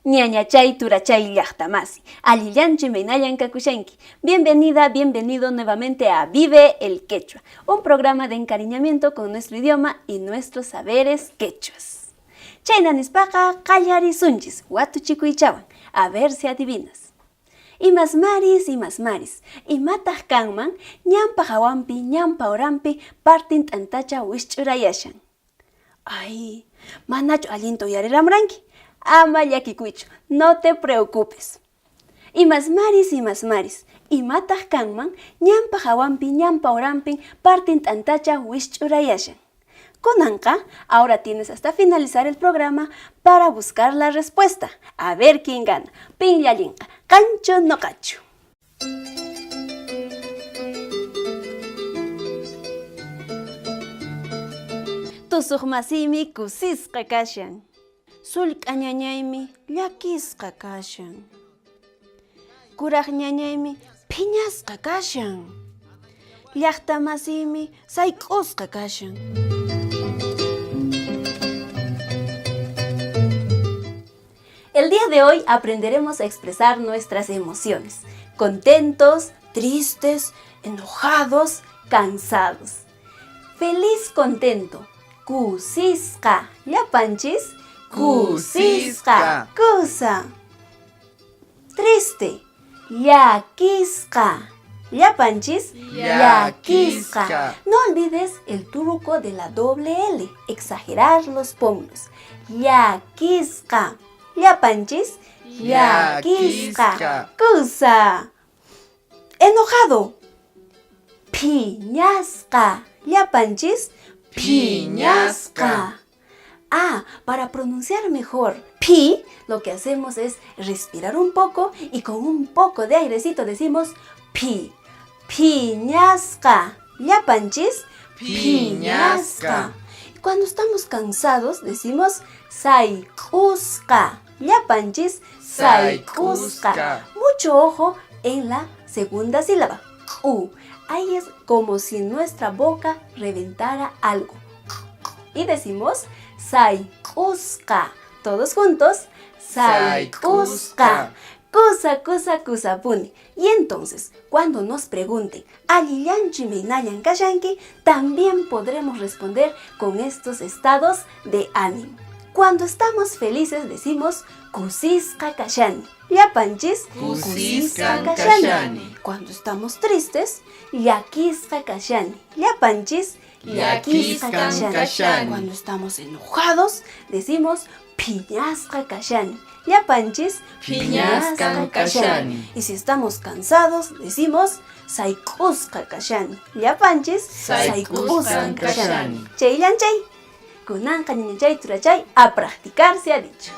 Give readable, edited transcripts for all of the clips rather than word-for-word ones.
Ñañachay turachay llaqtamasi, allillanchu imaynallan kakushanki. Bienvenida, bienvenido nuevamente a Vive el Quechua, un programa de encariñamiento con nuestro idioma y nuestros saberes quechuas. Chayna nispaqa qallarisunchis watuchikuychawan, a ver si adivinas. Imas maris, imas maris, imataq kanman ñanpa hawanpi, ñanpa uranpi partin t'antacha wisch'urayashan. Ay, manachu allinta uyariramuranki? Ama llakikuychu, no te preocupes. Imas maris, imas maris, imataq kanman ñanpa hawanpi, ñanpa uranpin partin t'antacha wisch'urayashan. Kunanqa, ahora tienes hasta finalizar el programa para buscar la respuesta. A ver quién gana. Pin llallinqa, qanchu noqachu. Tusuq masiymi kusisqa kashan. Sullk'a ñañaymi llakisqa kashan. Kuraq ñañaymi phiñasqa kashan. Llaqta masiymi sayk'usqa kashan. El día de hoy aprenderemos a expresar nuestras emociones. Contentos, tristes, enojados, cansados. Feliz contento. Kusisqa. Llapanchis. Kusisqa. Kusa. Triste. Llakisqa. Llapanchis. Llakisqa. No olvides el truco de la doble L. Exagerar los pómulos. Llakisqa. Llapanchis. Llakisqa. Kusa. Enojado. Phiñasqa. Llapanchis. Phiñasqa. Ah, para pronunciar mejor pi, lo que hacemos es respirar un poco y con un poco de airecito decimos pi. Phiñasqa. Llapanchis. Phiñasqa. Y cuando estamos cansados decimos sayk'usqa. Llapanchis. Sayk'usqa. Mucho ojo en la segunda sílaba. K'u. Ahí es como si nuestra boca reventara algo. Y decimos sayk'usqa. Todos juntos. Sayk'usqa. Kusa, kusa, kusapuni. Y entonces, cuando nos pregunten, allillanchu imaynallan kashanki, también podremos responder con estos estados de ánimo. Cuando estamos felices decimos kusisqa kashani. Llapanchis Kusisqa kashani. Cuando estamos tristes, llakisqa kashani. Llapanchis Llakisqan kashani. Cuando estamos enojados, decimos phiñasqa kashani. Llapanchis Phiñasqan kashani. Y si estamos cansados, decimos sayk'usqa kashani. Llapanchis Sayk'usqan kashani. Chayllan chay. Kunanqa ñañachay turachay a practicar se ha dicho.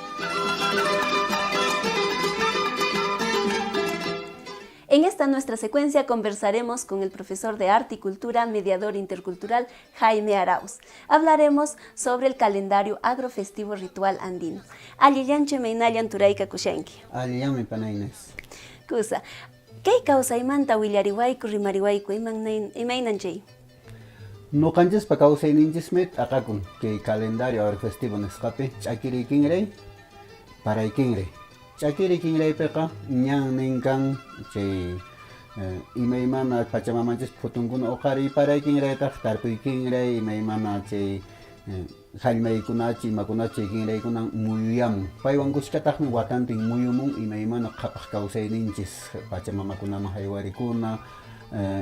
En esta nuestra secuencia conversaremos con el profesor de Arte y Cultura, mediador intercultural Jaime Arauz. Hablaremos sobre el calendario agrofestivo ritual andino. Allillanchu imaynallan turayka kushanki. Allillanmi pana Inés. Kusa. Kay kawsaymanta willariwayku, rimariwayku, imaynan chay? Nuqanchispa kawsayninchismi t'aqakun kay calendario agrofestivo nisqapi ch'akiriy kinray, paray kinray. Ch'akiriy kinraypiqa ñannin kan chay imaymana pachamamanchispa phutunkuna uqariy, paray kinraytaq tarpuy kinray, imaymana chay hallmaykunachi, imakunachi chay kinraykunan muyuyamun. Paywan kuskataqmi watantin muyumun imaymana qhapaq kawsayninchis, pachamamakunaman haywarikuna,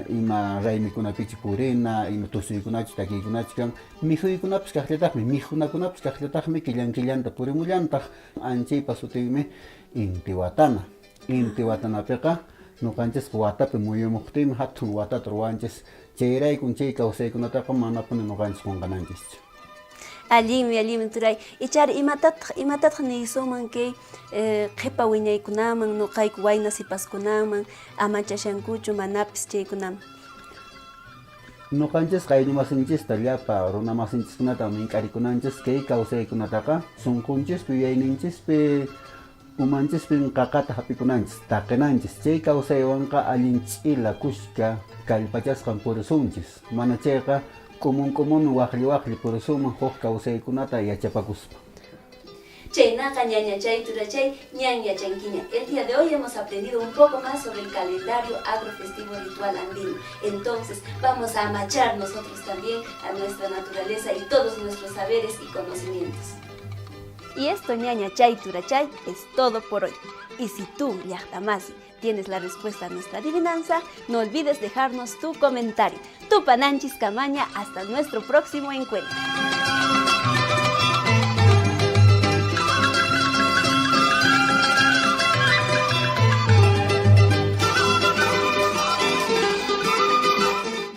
ima raymikunapichi purina, ima tusuykunachi, takiykunachi kan. Mikhuykunapas kaqllataqmi, mikhunakunapas kaqllataqmi killan killanta purimullantaq. Anchaypa sutinmi Intiwatana. Intiwatanapiqa nuqanchisqa watapi muyumuqtinmi hatun watata ruwanchis. Chayraykun chay kawsaykunataqa manapuni nuqanchis qunqananchischu. Allinmi, allinmi turay. Ichari imatataq, imatataq niysunman kay qhipa wiñaykunaman, nuqayku wayna sipaskunaman, amachashankuchu manapis chaykunaman? Nuqanchisqa ayllumasinchista llapa runamasinchiskunatan mink'arikunanchis kay kawsaykunataqa sunqunchispi, yuyayninchispi, umanchispin qaqata hap'ikunanchis, taqinanchis. Chay kawsaywanqa allin ch'ila kushka kallpachasqan purisunchis. Mana chayqa k'umun k'umunmi waqlli waqlli purisunman huk kawsaykunata yachapakuspa. Chaynaqa ñañachay turachay ñan yachankiña. El día de hoy hemos aprendido un poco más sobre el calendario agrofestivo ritual andino. Entonces vamos a amachar nosotros también a nuestra naturaleza y todos nuestros saberes y conocimientos. Y esto, ñaña chay turachay, es todo por hoy. Y si tú, llaqtamasi, tienes la respuesta a nuestra adivinanza, no olvides dejarnos tu comentario. Tupananchis kamaña, hasta nuestro próximo encuentro.